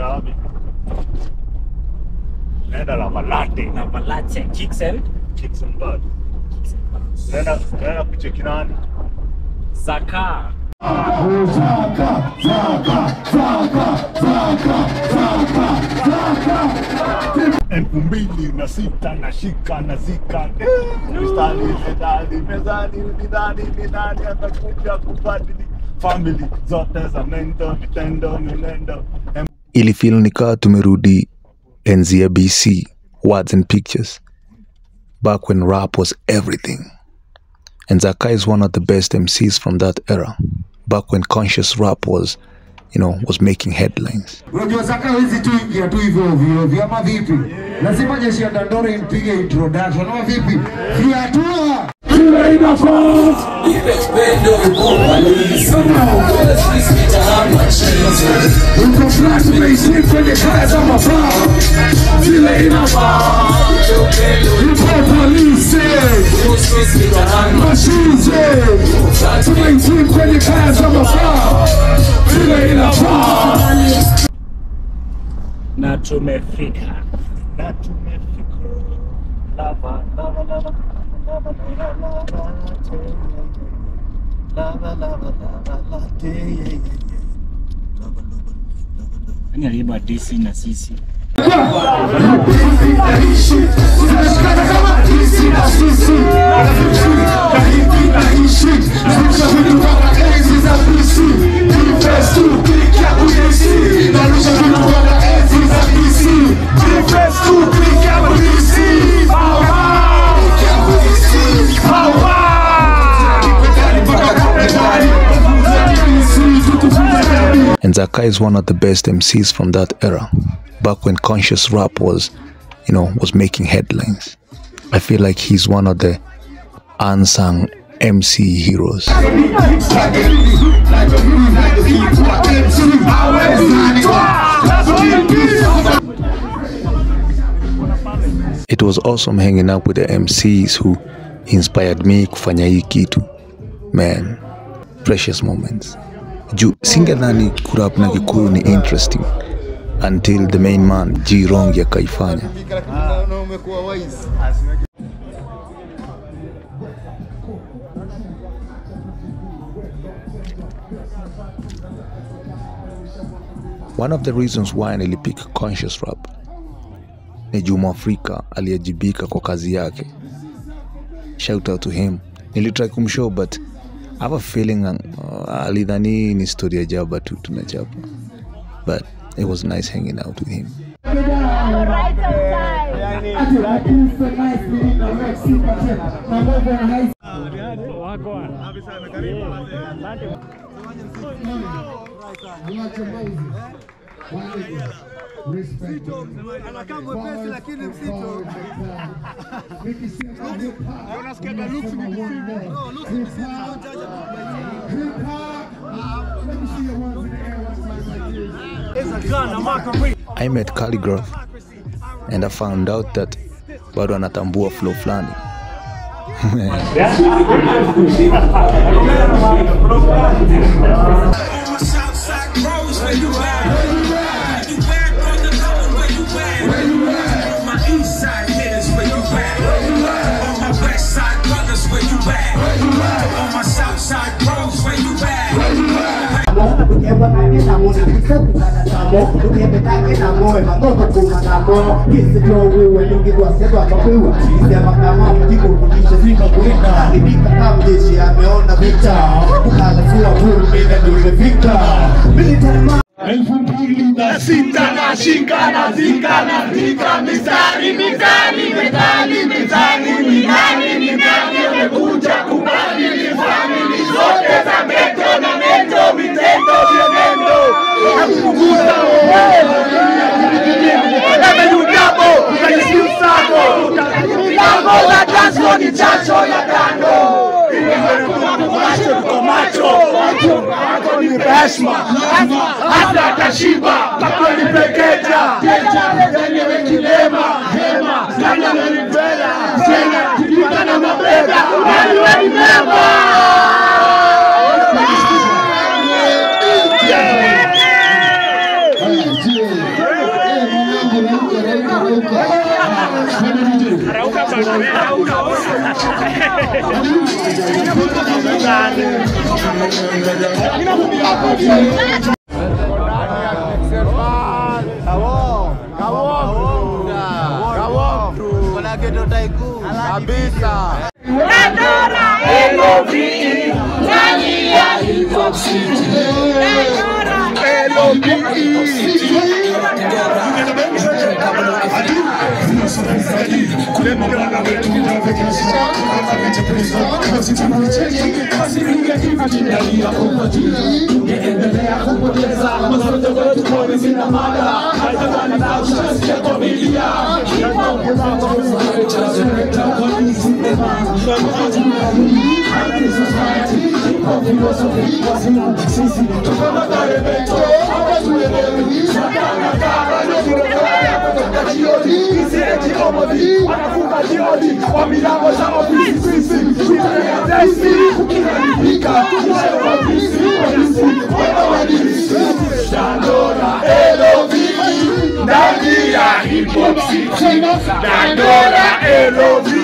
Tunaenda wapi? Tunaenda Lavalate. Lavalate Kicks and Kicks and Bud. Tunaenda kucheki nani? Zaka. Zaka, Zaka, Zaka, Zaka, Zaka, Zaka. 2006 nashika nazika. Mistari medali mezani nidani nidani atakuja kubadili family zote za mendo vitendo minendo. Ilifeel nikaa tumerudi enzi ya BC, words and pictures, back when rap was everything. And Zaka is one of the best MCs from that era, back when conscious rap was, you know, was making headlines. Unajua Zaka hawezi tu ingia tu hivyo ovyo ovyo ama vipi? Lazima jeshi ya Dandora impige introduction ama vipi? Fiatua! Uko flash umeishi kwenye kaya za mafaa. Zile inafaa. Uko polisi. Mashize. Tumeishi kwenye kaya za mafaa. Zile inafaa. Na tumefika. Na tumefika. Lava, lava, lava, lava, lava, lava, lava, lava, lava, lava. Nani aliiba DC na sisi? And Zaka is one of the best MCs from that era, back when conscious rap was, you know, was making headlines. I feel like he's one of the unsung MC heroes. It was awesome hanging out with the MCs who inspired me kufanya hii kitu. Man, precious moments. Juu singedhani kurap na Kikuyu ni interesting until the main man G Rongi akaifanya. One of the reasons why nilipick conscious rap ni juu Mwafrika aliyejibika kwa kazi yake. Shout out to him. Nilitry kumshow but I have a feeling alidhani ni story ya jaba tu tunachapa. But it was nice hanging out with him. Right on time. I met Khaligraph and I found out that bado anatambua flow flani. Elfu mbili na sita nashika nazika nazika mistari mizani mezani mizani minani minani amekuja kubadili famili zote za metro na metro vitendo vyenendo nakupunguza ameyudabo utajisiusako milango za transport ni chacho ya kando macho tuko macho macho ni heshima hata atashiba takonipekeja yenyewe kilema hema tena nilipela tena kipita na mabega wewe ni mema. Dandora L.O.V.E.